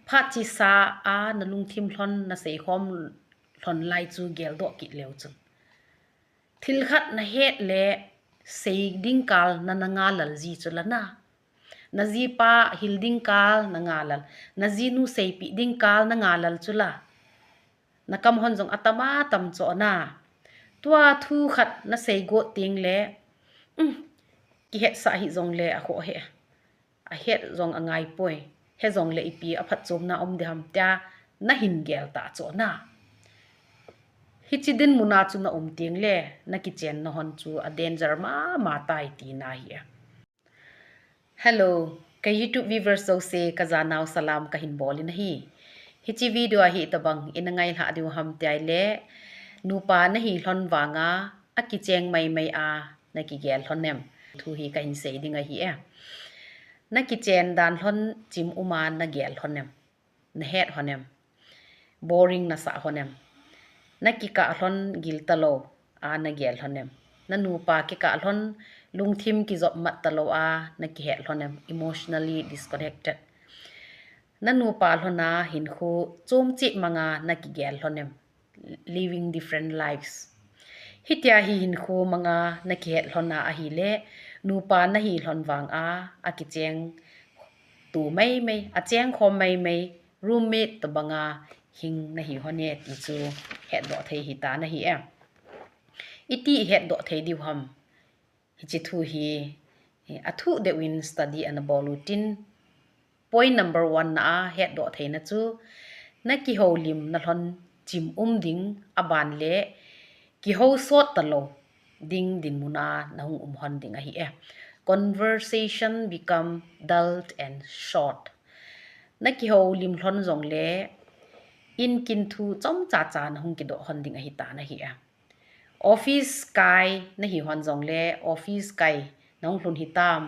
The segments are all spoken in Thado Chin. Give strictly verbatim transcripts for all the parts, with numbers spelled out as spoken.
Phat chesa a na lungthim lhon na seikhom lhon lai chu geldoh kit leu chun, thil khat na het le sei ding kal na na ngalal ji chu la na. Na jipa hil ding kal na ngalal, na jinu seipeh ding kal na ngalal chu la. Na kam hon jong atam atam chu na. Tua thu khat na seigot teng le, um, kihetsah hih jong le akhoh e. Ahet jong angai poi. He jong le ipi aphatchomna um ding ham tia na hin gel ta chu na. Hiche dinmun a chu na um teng le, na kichen na hon chu a danger mama tai tina ahi e. Hello, ka YouTube viewers jouse ka janau salam ka hin bol in ahi. Hiche video a hi tabang in a ngai lha diu ham tia le, nupa na hi lhon vanga, a kicheng mai mai a na kigel lhon em? Thu hi ka hin sei ding ahi e. Na kichen dan lhon chim um a na gel lhon em? Na het lhon em? Boring na sah lhon em? Na kikah lhon gil talou a na gel lhon em? Na nupa kikah lhon lungthim kijop mat talou a na kihet lhon em? Emotionally disconnected. Na nupa lhon a hinkho chom cheh manga na kigel lhon em? Living different lives. Hitia hi hinkho manga na kihet lhon a ahile, nupa na hi lhon vanga, a kicheng tu mai mai, a cheng khom mai mai, roommate tabanga hing na hi lhon e ti chu hetdoh thei hi ta na hi e. Iti hetdoh thei diu ham? Hiche thu hi, eh, athu deuh in study ana bol u tin, point number one na a hetdoh theina chu, na kihoulim na lhon chim um ding, aban le kihou sot talou ding dinmun a na hung um lhon ding ahi e. Conversation become dull and short. Na kihoulim lhon jong le, in kin thu chomcha cha na hung kidoh lhon ding ahi ta na hi e. Office kai na hi lhon jong le, office kai na hung lhun hitam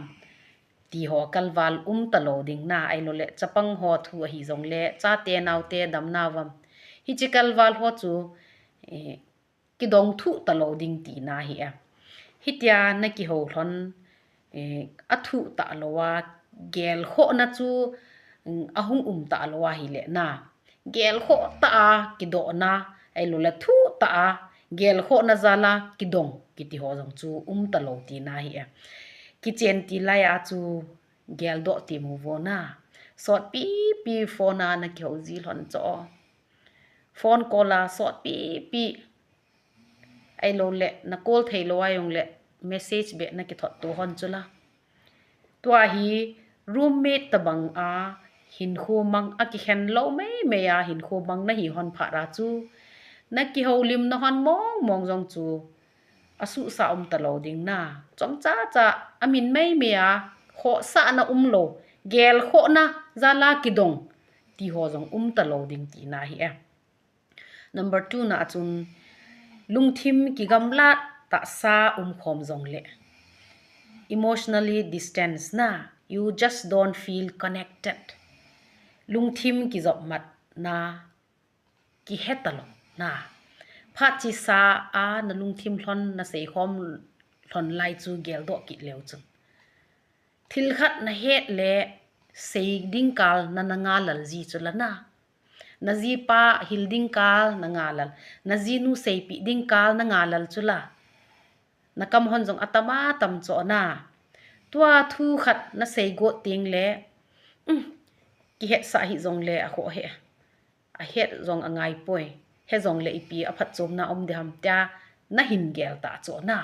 ti ho kalval um talou ding na, ahilou le chapang ho thu ahi jong le, chate naote damna vam. Hiche kalval ho chu, eh, kidong thuh talou ding tina ahi e. Hitia na kihou lhon, eh, athuh talou a, gelkhohna chu, mm, ahung um talou ahile na. Gelkhoh tah a kidohna, ahilou le thuh tah a, gelkhohna jal a kidong kiti ho jong chu um talou tina ahi e. Kichen til lai a chu geldoh temo vo na. Sotpipi phone a na kihou ji lhon chu. Phone call a sotpipi. Ahilou le, na call thei lou a jong le, message beh na kithot to lhon chu la. Tua hi roommate tabang a hinkho mang, a kikhen lou mai mai a hinkho mang na hi lhon phat a chu, na kihoulim na lhon mong mong jong chu asuhsa um talou ding na. Chomcha cha, amin mai mai a khohsahna um lou, gelkhohna jal a kidong ti ho jong um talou ding tina ahi e. Number two na a chun, lungthim kigamlat tahsa um khom jong le, emotionally distance na, you just don't feel connected. Lungthim kijop mat na, kihe talou na. Phat chesa a na lungthim lhon na seikhom lhon lai chu geldoh kit leu chun, thil khat na het le sei ding kal na na ngalal ji chu la na. Na jipa hil ding kal na ngalal, na jinu seipeh ding kal na ngalal chu la. Na kam hon jong atam atam chu na. Tua thu khat na seigot teng le, um, kihetsah hih jong le akhoh e. Ahet jong angai poi. He jong le ipi aphatchomna um ding ham tia na hin gel ta chu na.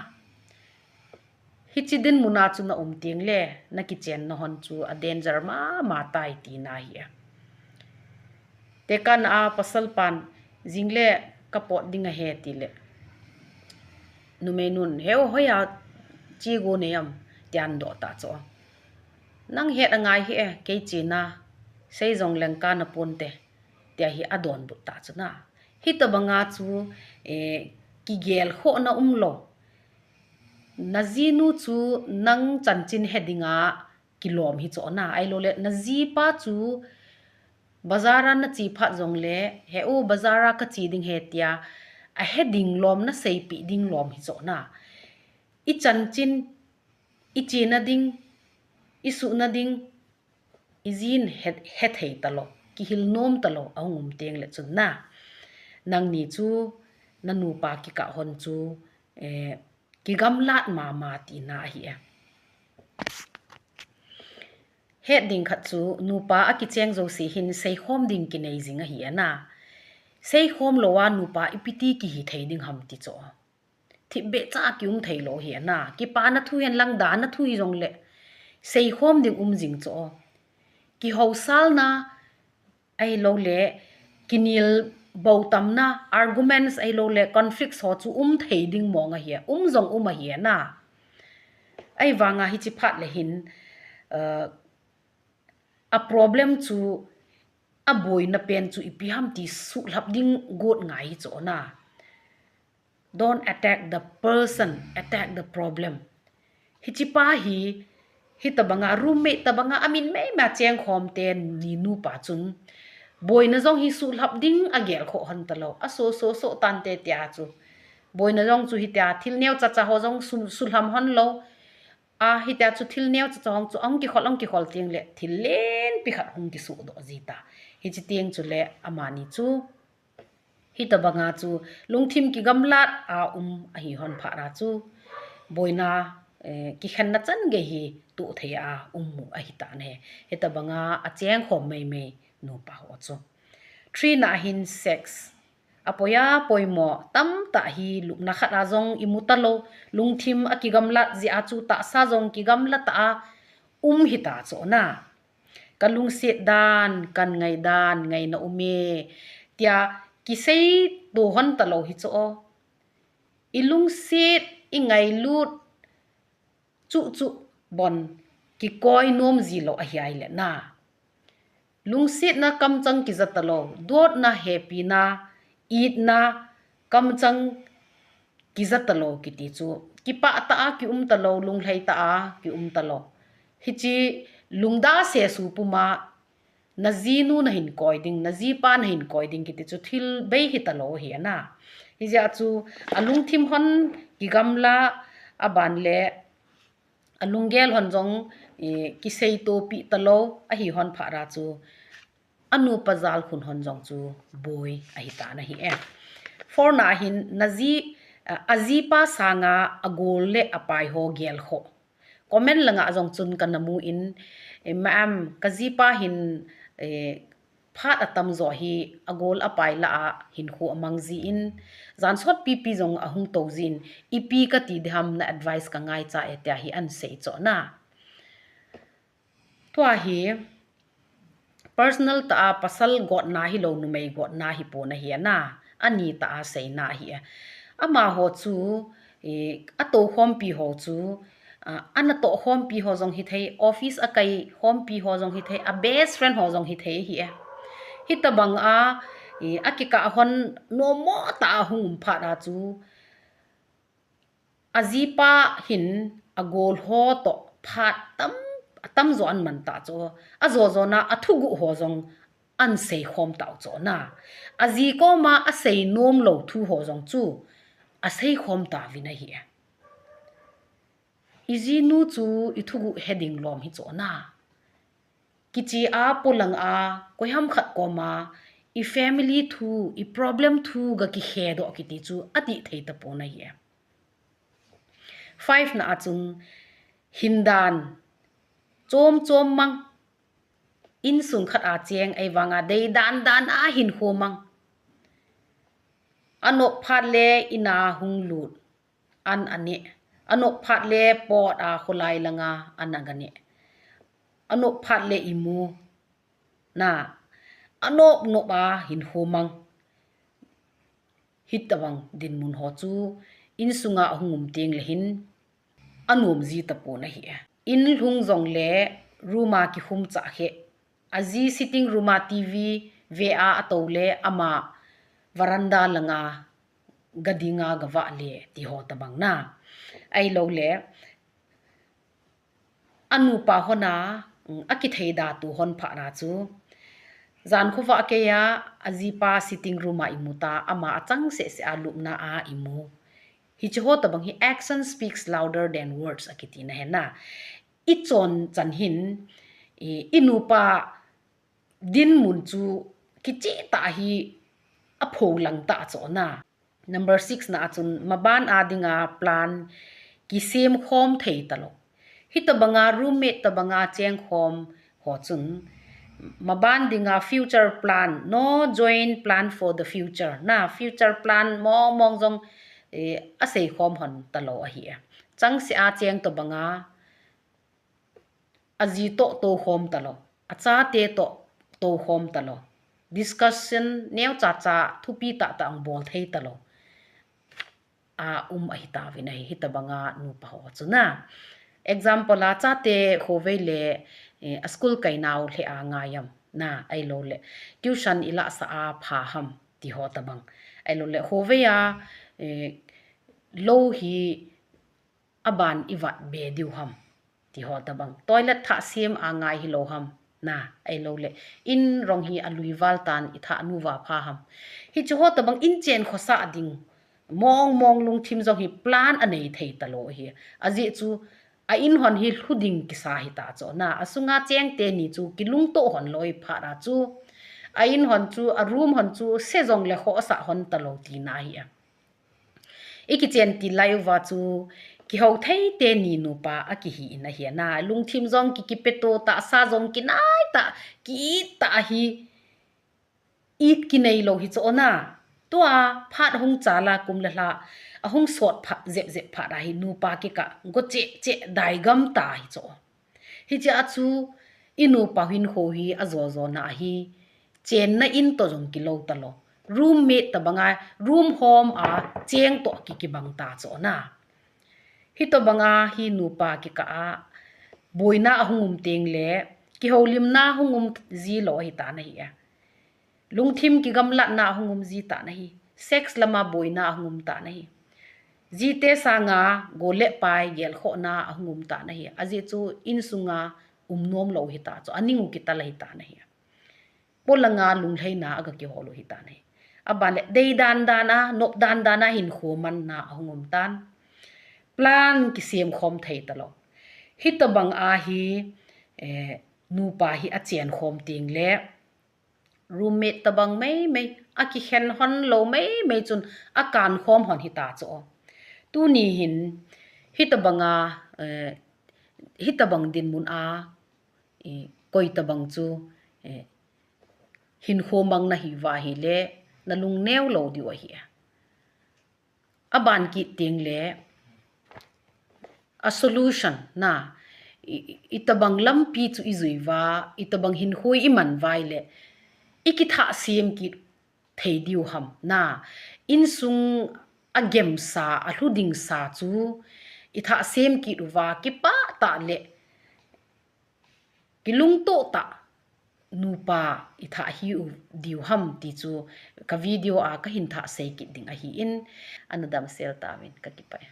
Hiche dinmun a chu na um teng le, na kichen na hon chu a danger mama tai tina ahi e. Tekah na a pasal pan jing le ka pot ding ahi ti le, numei nun, "Heu, hoiya che go nei am?" tin adoh ta chu. "Nang het angai hih e, kei chena, sei jong leng kana ponte," tia hi adonbut ta chu na. Hitabang a chu, eh, kigelkhohna um lou. Na jinu chu nang chanchin he dinga kilom hi chu na. Ahilou le, na jipa chu bazar a na che phat jong le, "Heu, bazar a ka che ding ahi," tia ahe ding lom, na seipeh ding lom hi chu na. I chanchin, i chena ding, i suhna ding, i jin he, he thei talou. kihil nom talou ahung um teng le chun na, nangni chu na nupa kikah hon chu, eh, kigamlat mama tina ahi e. Het ding khat chu nupa akicheng jouse hin seikhom ding kinei jing ahi e na. Seikhom lou a nupa ipi ti kihi thei ding ham ti chu. Thipbeh cha a kium thei lou hi ana. Kipana thu hen lang dana thu hi jong le seikhom ding um jing chu. Kihousalna ahilou le, kinel bou tamna, arguments ahilou le, conflicts ho chu um thei ding mong ahi a. Um jong um ahi ana. Ahivanga hichi phat le hin, uh, a problem chu, a boina pen chu ipi ham ti suhlhap ding got ngai hi chu ana. Don't attack the person, attack the problem. Hichi pa hi, hitabanga roommate tabanga amin meima chengkhom teni nupa chun, boina jong hi suhlhap ding agel khoh hon talou. A so so so tante tia chu. Boina jong chu hitia thil neo chacha ho jong su, suhlham hon lou. A, hitia chu thil neo chacha hong chu ahung kikhol, ahung kikhol teng le thil lenpi khat hung kisuh doh jita. Hichi teng chu le amani chu hitabanga chu lungthim kigamlat a um ahi hon phat ra chu boina, eh, kikhenna chan gei hi tuh thei a um mu ahi tan ahi. Hitabanga achengkhom meimei nupa ho chu. Three na hin sex. Apoi a poimo tamtah hi lupna khat a jong imu talou, lungthim akigamlat jeh a chu tahsa jong kigamla tah a um hita chu ana. Ka lungset dan, kan ngai dan, ngaina um e, tia kisei to hon talou hi chu. I lungset, i ngailut, chuh chuh bon kikoi nom ji lou ahi ai le na. Lungsetna kamchang kija talou, dotna hepina, itna kamchang kija talou kiti chu. Kipah tah a kium talou, lunglhai tah a kium talou. Hichi lungda sesu puma najinu nahin koi ding, najipa nahin koi ding kiti chu thil bei hi talou hi ana. Hijeh chu alungthim hon kigamla aban le alunggel hon jong, eh, kiseitopi talou ahi hon phat ra chu anupa jalkhun hon jong chu boi ahi tan ahi e. Four na hin naji, ah, ajipa sanga agol le apai ho gelkhoh. Comment langa jong chun kana mu in, eh, ma'am, kajipa hin, eh, phat atamjo hi agol apai lah a hinkho amang jin, jan sot pipi jong ahung tou jin, ipi kati diham, na advice kangaicha e tia hi ahin sei chu ana. Tua hi personal tah a pasal gotna hilou, numei gotna hi pon ahi ana, ani tah a seina ahi a. Amaho chu, eh, atoukhompi ho chu, ah, anatoh khompi ho jong hithei, office akai khompi ho jong hithei, a best friend ho jong hithei ahi e. Hitabang a, eh, akikah hon nommo tah a hung um phat a chu, ajipa hin agol ho toh phat tam, atamjo ahin man ta chu. Ajo jona athuguh ho jong ahin seikhom tau chu ana. Aji koma asei nom lou thu ho jong chu aseikhom tauvin ahi. Ijinu chu ithuguh he ding lom hi chu ana. Kiche a polang a, koiham khat koma, i family thu, i problem thu ga kikhe doh kiti chu adih thei tapon ahi e. Five na a chun hindan chom chom mang, insung khat a cheng ahivanga deidan dan a hinkho mang. Anop phat le in a hung lut, an aneh. Anop phat le pot a kholai langa an aga neh. Anop phat le imu na, anop nop a hinkho mang. Hitabang dinmun ho chu insunga ahung um teng le hin anom ji tapon ahi e. In lhung jong le room a kikhum chah khe. Aji sitting room a TV ve a atou le ama veranda langa gadinga gavah le ti ho tabang na. Ahilou le anupa hon a, mm, akithei da tu hon phat ra chu. Jan khovah kei a, ajipa sitting room a imu ta, ama achang seh seh a lupna a imu. Hichi ho tabang hi action speaks louder than words akiti na hi na. Ichon chan hin, i, inupa dinmun chu kicheh tah hi apho lang tah chu na. Number six na a chun maban a dinga plan kisem khom thei talou. Hitabanga roommate tabanga cheng khom ho chun maban dinga future plan, no joint plan for the future. Na future plan mong mong jong, eh, asei khom hon talou ahi. Chang se a cheng tabanga aji toh tou khom talou, achate toh tou khom talou, discussion neo cha cha thupi tah tah ang bol thei talou a um ahi tauvin ahi, hitabanga nupa ho chu na. Example a chate khovei le, eh, a school kai nau le a ngai am na, ahilou le tuition ila sa a pha ham ti ho tabang. Ahilou le khovei a, eh, lou hi aban i vat be diu ham ti ho tabang. Toilet thah sem a ngai hilou ham na, ahilou le in rong hi alui val tan i thah nu va pha ham. Hichu ho tabang in chen khosa ding mong mong lungthim jong hi plan anei thei talou hi. Ajeh chu a in hon hi lhu ding kisa hi ta chu na, asunga cheng teni chu kilungto hon lou phat a chu a in hon chu, a room hon chu se jong le khosa hon talou tina hi a. I kichen til lai uva chu kihou thei teni nupa akihi in ahi na, lungthim jong ki kipeto tah, sa jong kinai tah, ki it tah ahi, it kinei lou hi chu na. Tua phat hung chal a kum le lha ahung sot phat jep jep phat ahi nupa kikah go cheh cheh dai gam ta hi chu. Hichea chu i nupa hinkho hi ajo jo na ahi, chenna in toh jong kilou talou. Roommate tabanga room hom a cheng toh ki kibang ta chu na. Hitabanga hi nupa kikah a boina ahung um teng le kihoulimna hung um ji lou ahi ta na hi a. Lungthim kigamlatna ahung um ji ta na hi. Sex lama boina ahung um ta na hi. Jite sanga go le pai gelkhohna ahung um ta na hi. Ajeh chu insunga um nom lou hi ta chu, aning u kital ahi ta na hi. Polanga lunglhaina aga kihol u hi ta na hi. Aban le dei dan dan a, nop dan dan a hinkho manna ahung um tan. Plan kisem khom thei talou. Hitabang ahi, eh, nupa hi achen khom teng le roommate tabang mei mei, akikhen hon lou mei mei chun akan khom hon hi ta chu. Tuni hin hitabanga, eh, hitabang dinmun a, eh, koi tabang chu, eh, hinkho mang na hi uva ahile na lung neo lou diu ahi. Aban kit teng le a solution na, i, i, itabang lampi chu i jui uva, itabang hinkho i man uva ahile i kithah sem kit thei diu ham na. Insung a gemsa, a lhu ding sa chu i thah sem kit uva, kipah tah le kilungto tah nupa i thah hi u diu ham ti chu ka video a ka hin thah sei kit ding ahi in, ana damsel tauvin ka kipah e.